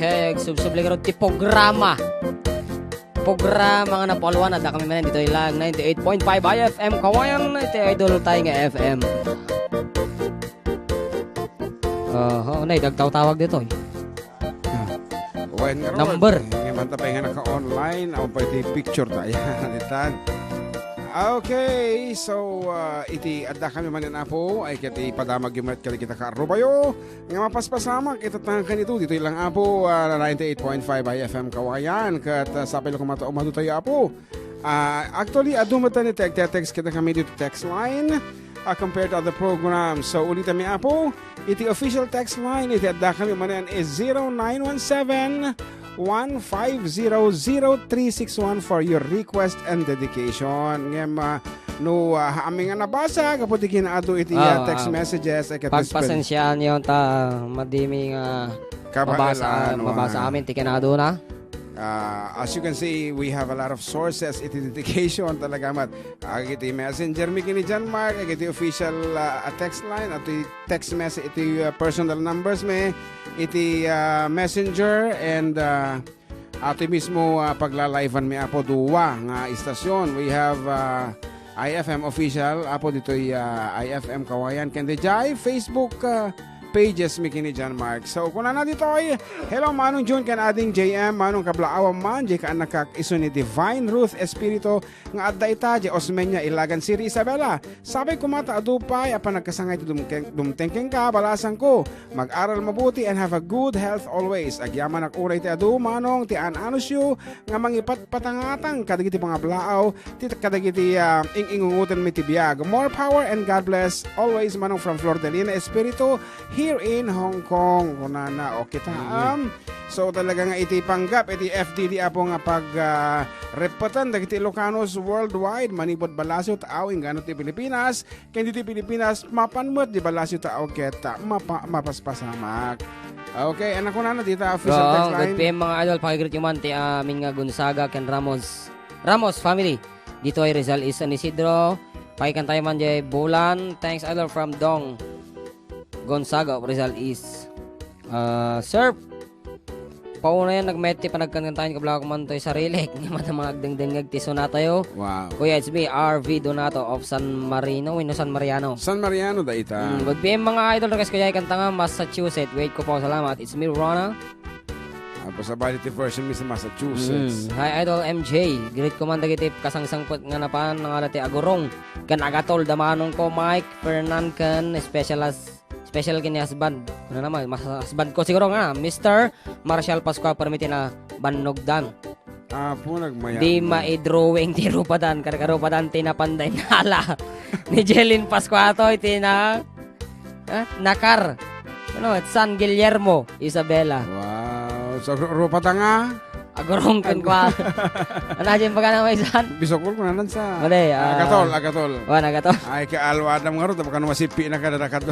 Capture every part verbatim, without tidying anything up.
Eh, subsubli garud ti programa. Programa nga napauluan, adda kami manen ditoy lang ninety-eight point five I F M Kawayan, iti idol tayo nga F M. Oho, nay, dagtaw-tawag ditoy. Ah. Wen nga Number. Rod, eh, nga manta pa nga naka-online, awan pa iti picture ta. Ayan, itan. Okay, so, ah, iti adda kami manen, Apo, ay ket ipadamag yu met kadagita kaarrubayo nga mapaspasamak ita tangan ito. Ditoy lang, Apo, ah, ninety-eight point five I F M Kawayan. Ket, ah, sapay la koma ta umadu tayo, Apo. Ah, actually, adu met ni tag-text kita kami dito text line, ah, compared to other programs. So, ulitan mi, Apo, iti official text line, iti adda kami manen is zero nine one seven, one five zero, zero three six one for your request and dedication. Ngem, ah, no, ah, amin nga nabasa, gapu ti kinaadu iti, ah, Ah, text ah, messages, ay ket pagpasensyaan niyo ta, madimi nga Kabaelan, mabasa, ah, mabasa amin ti kinaadu na. Ah, as you can see, we have a lot of sources iti dedication talaga met. Agiti messenger mi ken ni John Mark, agiti official, ah, text line, iti text message, iti, ah, personal numbers mi, iti, ah, messenger, and, ah, iti mismo, ah, paglalivean mi, Apo, dua nga istasyon. We have, ah, I F M official, Apo, ditoy, ah, I F M Kawayan, ken dijay Facebook, ah, pages mi ken ni John Mark. So, kunana ditoy, "Hello, Manong Jun ken Ading J M, Manong, kablaawam man, diay kaannakak isu ni Divine Ruth Espiritu nga adda ita, diay Osmeña, Ilagan City, Isabela. Sapay koma ta adu pay a panagkasangay ti dumteng-, dumteng kenka, balasangko. Mag-aral mabuti and have a good health always. Agyamanak uray ti adu, Manong, ti an-anusyo nga mangipatpatangatang kadagiti pangablaaw, ti kadagiti, ah, ing-ingungoten mi ti biag. More power and God bless always, Manong, from Flordelina Espiritu, here in Hong Kong," kunana. Okay ta, Mm. um, so, talaga nga iti panggap iti F D D, Apo, nga pag, ah, repetan dagiti Ilocanos worldwide, manipud Balacio, Taaw, inggana ti Pilipinas, ken ditoy Pilipinas, mapan met di Balacio, Taaw, ket, ah, mapa-, mapaspasamak. Okay, ano kunana dita, official text line? Good P M, mga idol, pakigreet yu man ti amin nga Gonzaga ken Ramos, Ramos family. Ditoy Rizal East, San Isidro. Pakikantayo man diay Bulan. Thanks, idol, from Dong Gonzaga of Rizal East. Ah, sir, paunayan, nagmayat ti panagkankantayo, kablaawak man toy sarili. Nga man ang mga agdengdengngeg ti sunatayo. Wow. Kuya, it's me, R V Donato of San Marino, wenno San Mariano. San Mariano, dayta. Mm, good P M, mga idol, request ko diay kanta nga Massachusetts. Wait ko po, salamat. It's me, Rona. Ah, basta bali ti version mi sa Massachusetts. Mm. Hi, Idol M J. Greet ko man dagiti kasangsangpet nga napan, nga ala ti Agurong. Ken Agatol, da manong ko, Mike, Fernan, ken special as, special ken ni husband. Ano naman, mas, husband ko siguro nga, Mister Marshall Pascua, permi ti na bannogdan. Apo, nagmayat. Di maidrawing ti rupadan, karkarupadan ti napanday nala. Ni Jelin Pascua to, iti na Ah, Nakar. Ano, San Guillermo, Isabela. Wow. So, ru-, rupa ta nga? Agurong ken kua. Ano, Jim, pagana mo isan? Bisokol ko nanan sa Wala, ah, ah, Agatol, Agatol. Wala, Agatol. Ay, kaalwa adam nga ro, tapos kano masipi na kada dakat.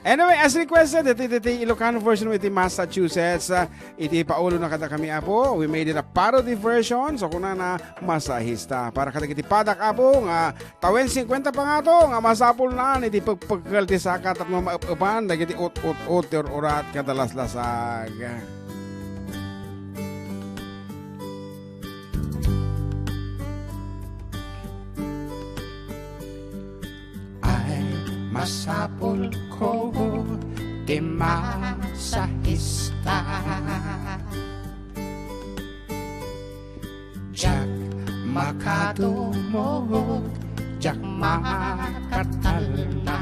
Anyway, as requested, iti, iti, iti Ilocano version iti Massachusetts, ah, iti paulo na kada kami, Apo. We made it a parody version. So, kunana, masahista. Para kada iti padak, Apo, nga tawen cincuenta pa nga to, nga masapul na iti pagpagkel ti saka tapno maep-epan dagiti ut-ut-ut ti ur-urat kadalaslasak. Ay, masapul ko ti masahista. Diak makadumog, diak makatalna.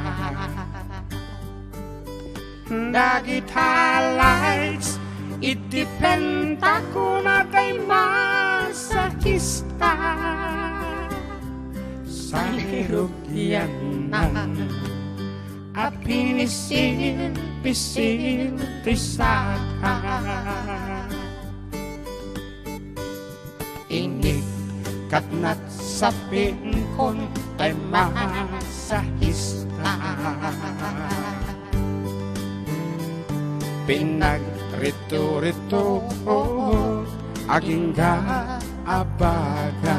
Dagita lights, iti penta kuna tay masahista. Say rugianna a pinisil-pisil ti saka. Inikkat nat sapingkon tay masahista. Pinagritu-ritu agingga a baga.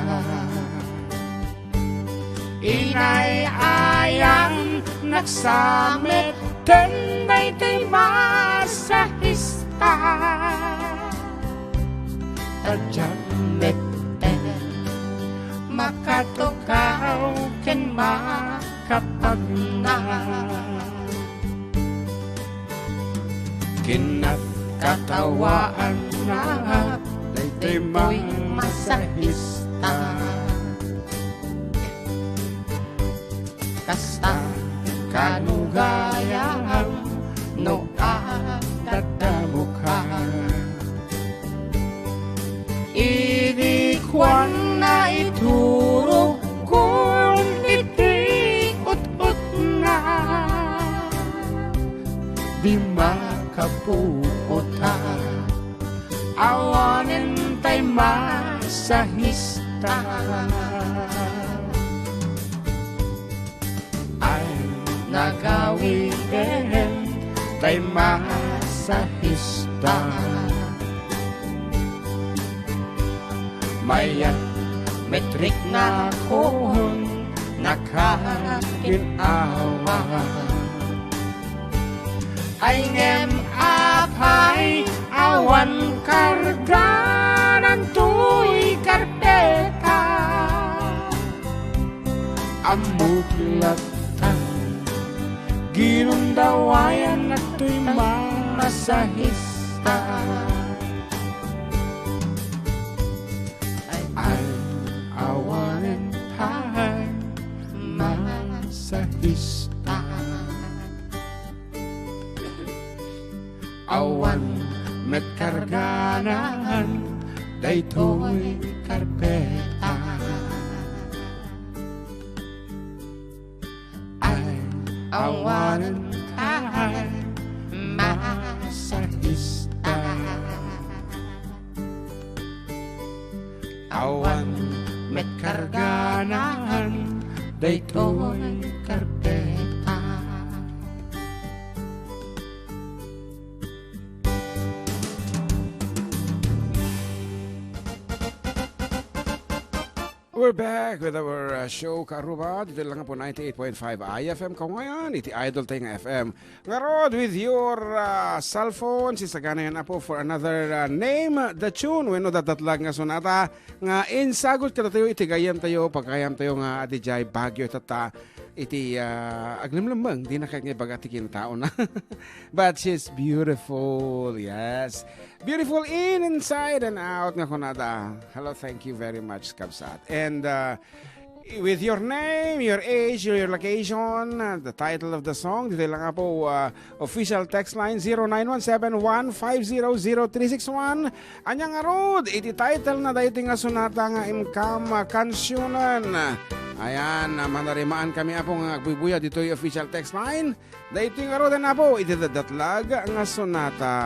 Inay-ayam naksamit ken daytoy masahista. Diak met makatukaw ken makapagna. Kinatatawaannak daytoy masahista. Kasta, kano gayam no adadamoka? Idi kuana, iturokkon iti ut-utna. Di makapuota. Awanen tay masahista. Ay, nagawiden tay masahista. Mayat met riknakon nakagin-awa. Ay ngem apay, awan karganan toy karpeta. Ammok latta, ginundawayan toy masahista. Ay, awanen tay masahista. Awan met karganan daytoy karpeta. Ay, awanen tay masahista. Awan met karganan daytoy karpeta. We're back with our, uh, show, Karuba. Ditoy lang po ninety-eight point five I F M kawayan, iti idol tayo nga F M. Ngarud, with your, uh, cell phone, sisaganayan, Apo, for another, uh, Name the Tune. Wenno, datdatlag nga sonata nga insagut kadatayo iti gayyem tayo, pagayam tayo nga adda idiay Baguio tatta, iti, uh, aglemlemmeng, dina kayat nga ibaga ti kinataona. But she's beautiful, yes. Beautiful in, inside, and out nga kunada. Hello, thank you very much, kabsat. And, uh, with your name, your age, your, your location, uh, the title of the song, ditoy lang po, uh, official text line, zero nine one seven one five zero zero three six one. Ania ngarud, iti title na daytoy nga sonata nga Imkam, uh, Kansionen. Ayan, uh, manarimaan kami, Apo, nga agbuybuya ditoy official text line. Daytoy ngarud, Apo, iti datdatlag nga sonata.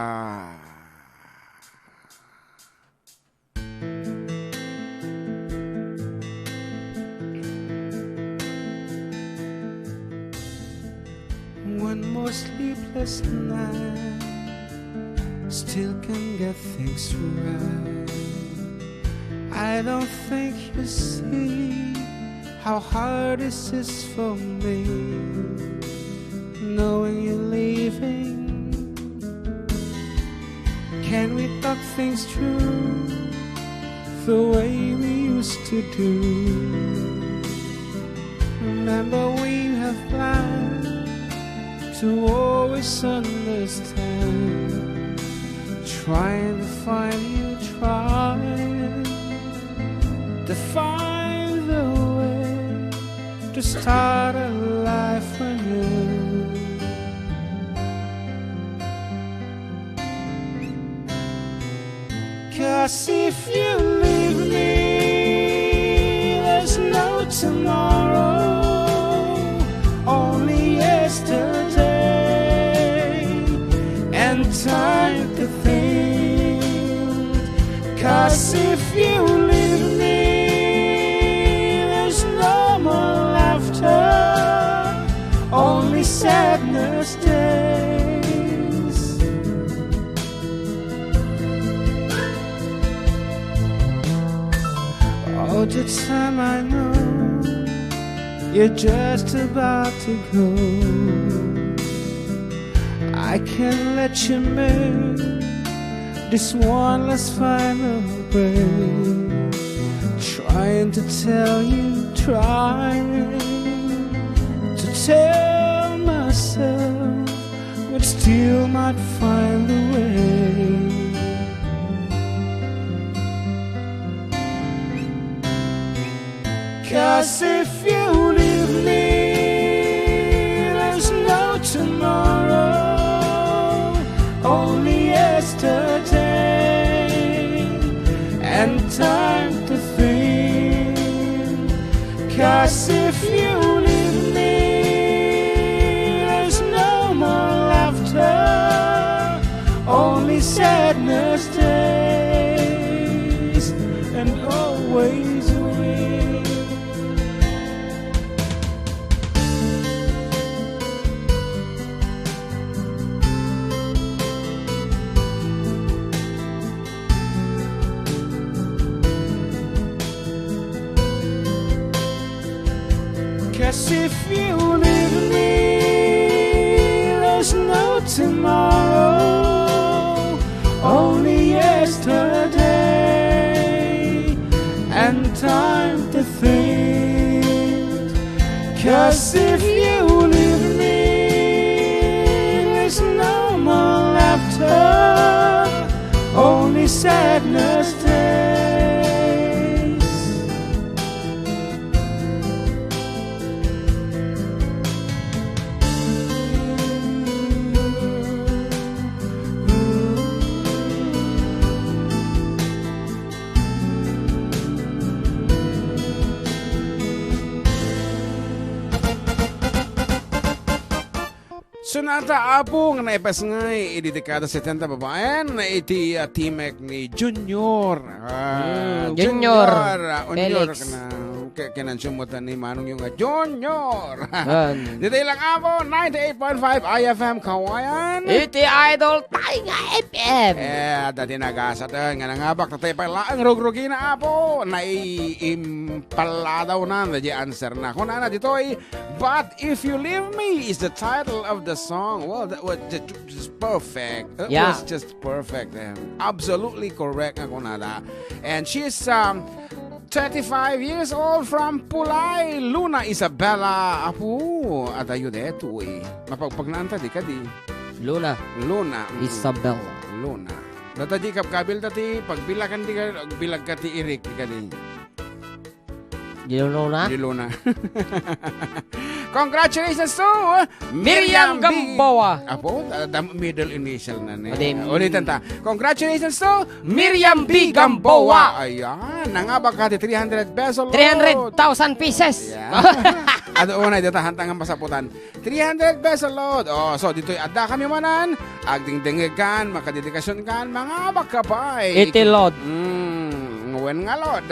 One more sleepless night, still can't get things right. I don't think you see how hard this is for me, knowing you're leaving. Can we talk things through the way we used to do? Remember, we have planned to always understand. Trying to find you, trying to find a way to start a life anew. 'Cause if you leave me, there's no tomorrow, only yesterday and time to think. 'Cause if you leave me, there's no more laughter, only sadness days. All the time I know you're just about to go. I can't let you make this one last final way. Trying to tell you, trying to tell myself, but still might find a way. 'Cause if you leave me, there's no tomorrow, only yesterday and time to think. 'Cause if you leave me, there's no more laughter, only sadness days and always weak. 'Cause if you leave me, there's no tomorrow, only yesterday and time to think. 'Cause if you leave me, there's no more laughter, only sadness days. Sonata, Apo, nga naipasngay idi dekada setenta babaen iti, ah, timek ni Junior. Ah, Mm, Junior. Junior, ah, Junior Felix. Kana, ke-, kinansiyon mo ta ni Manong yung, ah, Junior. Yan. Dito lang, Apo, ninety-eight point five I F M Kawayan. Iti Idol tayo nga F M. Eh, dati nagasat, eh, nga nangabak, tatay pa laang rugrugina, Apo. Naiimpaladaw na, na di answer na. Kung nana dito, eh, But If You Leave Me is the title of the song. Well, that was just, just perfect. That Yeah. was just perfect. Eh. Absolutely correct nga kunada. And she's, um, thirty-five years old from Pulay, Luna Isabela. Apo, adayo detoy. Mapagpagnaan ta, di kadi? Luna. Luna. Mm. Isabela. Luna. Data di kabkabil ta ti pagbilagan di ka, bilag ka ti Eric, di kadi? Di Luna? Di Luna. Congratulations to Miriam Miriam B. Gamboa. Apo, uh, the middle initial na ni. Adi, Ulitan ta. Congratulations to Miriam B. Gamboa. Ayan, nangabak ka ti three hundred peso load. Three hundred thousand pieces. Yeah. Adu unay, data hantang ang masaputan. Three hundred peso load. Oh, so ditoy adda kami manan. Agdingdingeg kan, makadedikasyon kan, mangabak ka pay. Iti load. Mm, wen nga load.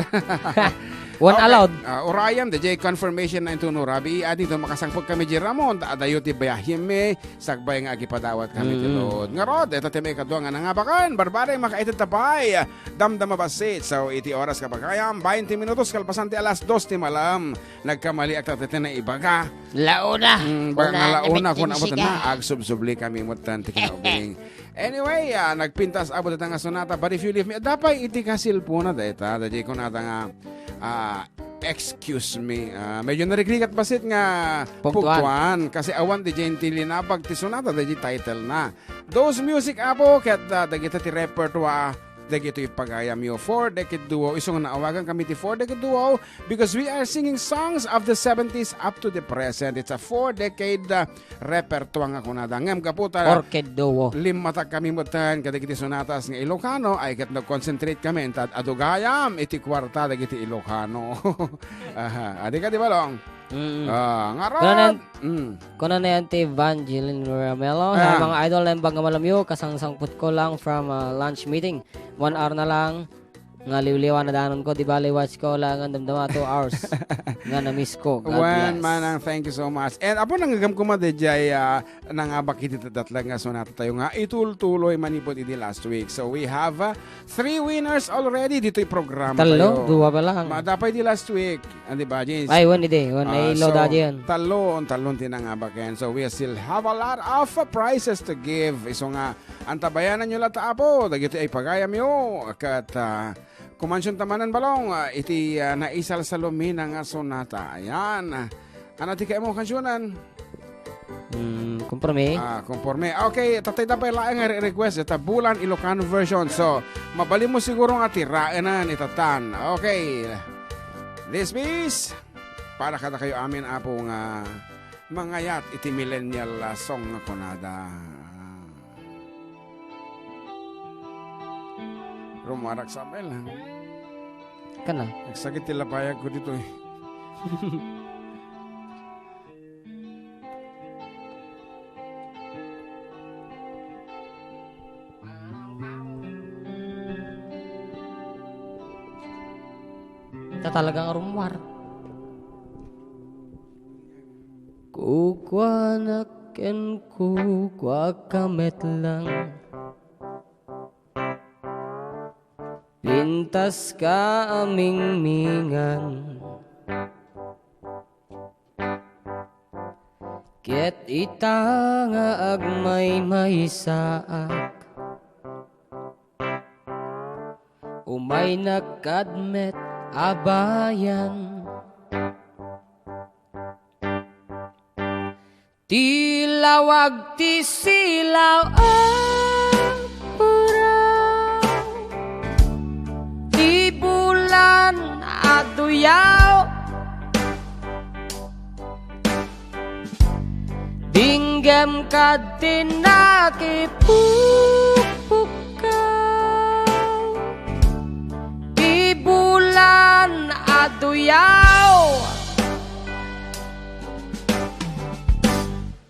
One Okay. Allowed. Ah, urayam, D J, confirmation na intuno rabi. Adi to makasangpet kami di Ramon, ta adayo ti biahe mi, sakbay nga agipadawat kami ti Mm. load. Ngarud, ita ti maikadua nga nangabakan, barbari, makaited ta pay. Damdama bassit. So, iti oras, kabagayam, bainte minutos kalpasan ti alas dos ti malam. Nagkamaliak ta ti naibaga. Launa. Mm, ba-, Una nga na launa, kun abot na, agsubsubli kami met tan ti kinaubing. Anyway, ah, nagpintas abot ita nga sonata, But If You Leave Me. Adda pay iti kasilpona dayta, daydi kunata nga, ah, excuse me. Ah, medyo narigrigat bassit nga Pugtuan. pugtuan. Kasi awan di dyan ti linabag ti sonata, daydi title na. Those music, Apo, ket, ah, dagita ti repertoire dagitoy pagayamyo, Four Decade Duo. Isu nga naawagan kami ti Four Decade Duo because we are singing songs of the seventies up to the present. It's a four decade, uh, repertoire nga kunada. Ngem gapu ta Four Decade Duo. Limmatak kami metten kadagiti sonatas nga Ilocano, ay ket nag-concentrate kami inted adu gayam iti kuarta dagiti Ilocano. Aha, adi kadi, Balong? Mm. Ah, ngarud. Kunanen, Mm. kunanen ti Evangeline Ramelo, Ah. "Hi, mga idol, naimbag nga malamyo, kasangsangputko lang from, ah, lunch meeting. One hour na lang, nga liwliwa na danonko, di bali watch ko lang ang damdama, two hours. Nga na-miss ko. God Wen, bless." Manang, thank you so much. And apo, nanggagam ko madejay, ah, nangabak iti datlag nga sonata tayo nga itultuloy manipud idi last week. So we have, ah, three winners already ditoy programa Talo, tayo. Dua pa lang. Madapay di last week, ah, di ba, James? Ay, one idi, one Ah, ilo so, da dyan. Talon, talon ti nangabaken. So we still have a lot of, uh, prizes to give. Isu nga, antabayanan nyo latta, Apo, dagiti ay pagayamyo. Kat, ah, Kumansion ta manen, Balong, ah, iti, ah, naisalsalumina nga sonata. Ayan. Ano ti kayat mo kansionan? Hmm, konforme. Ah, konforme. Okay, tatay, tapay laeng nga re-, request ita Bulan Ilocano version. So, mabalin mo siguro nga tiraenan itatan. Okay. This piece, para kadakayo amin, Apo, nga mangayat iti millennial, ah, song nga kunada. Rumuarak, Samuel, ha? Kana? Nagsakit ti lapayagko ditoy. Ta talaga nga rumuar. Kukuanak ken kukuaka met lang. Pintas ka a mingmingan. Ket ita nga agmaymaysaak, umaynak kad met a bayan. Ti lawag ti silaw a puraw, ti bulan a duyaw. Dinggem kad ti nakipukpukkaw, ti bulan a duyaw.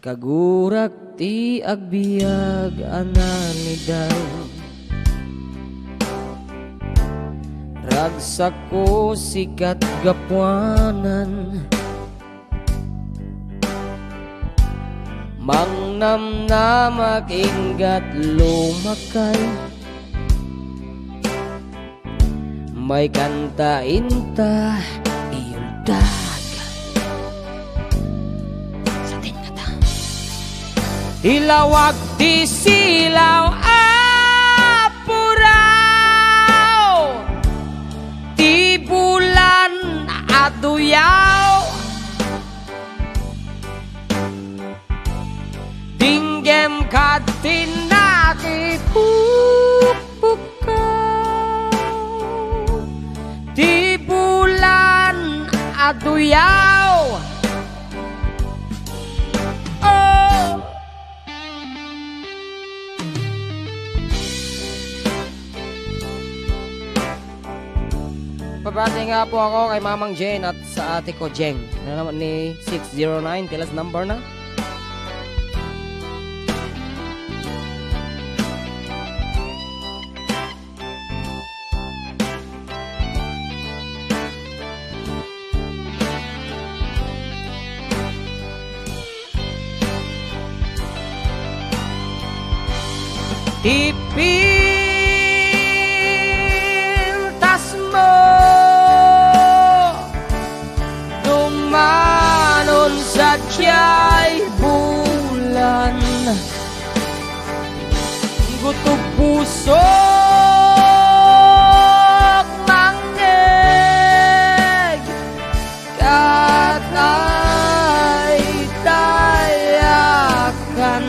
Kagurak ti agbiag a nanidaw. Ragsakko sikat gapuanan. Mangnamnamak inggat lumakay. Maikanta inta iuldag. Sa tingata. Ilawag ti silaw a puraw. Ti bulan a duyaw. Dinggem kad ti nakipukpukkaw, ti bulan a duyaw. Oh! Pabati nga po ako kay Mamang Jane at sa ate ko Jeng. Na naman ni six zero nine, ti last number na. Ti pintasmo, dumanon sadiay bulan. Gutob pusok mangngeg, ket nagdayakan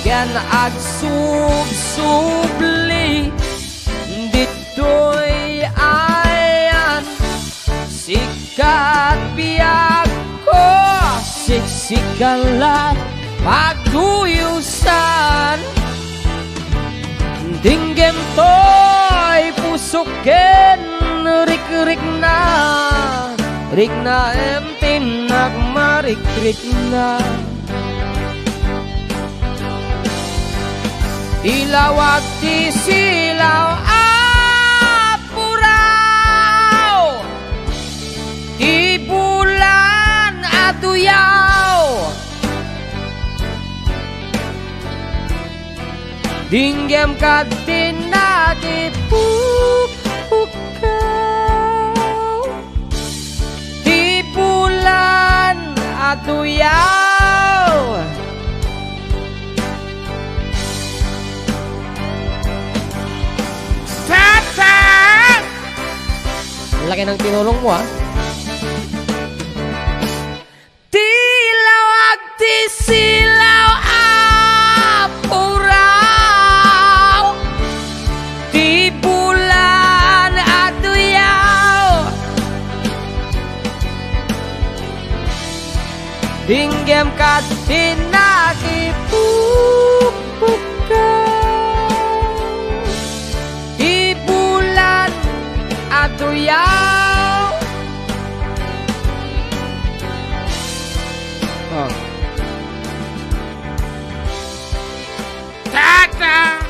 ken agsubsubli ditoy ayan. Sikat biagko, siksikalan, pagduyosan. Dinggem toy pusok ken rikrikna, riknaem ti nagmarikrikna. Ilawag ti silaw a puraw, ti bulan a duyaw. Dinggem kad ti nakipukpukkaw, ti bulan a duyaw. Tata! Laki ng tinulong mo, ah. Ti lawag ti silaw a puraw, ti bulan a tuyaw. Dinggem kat pinakipupukka. Ti bulan a tuyaw. Oh. Tata!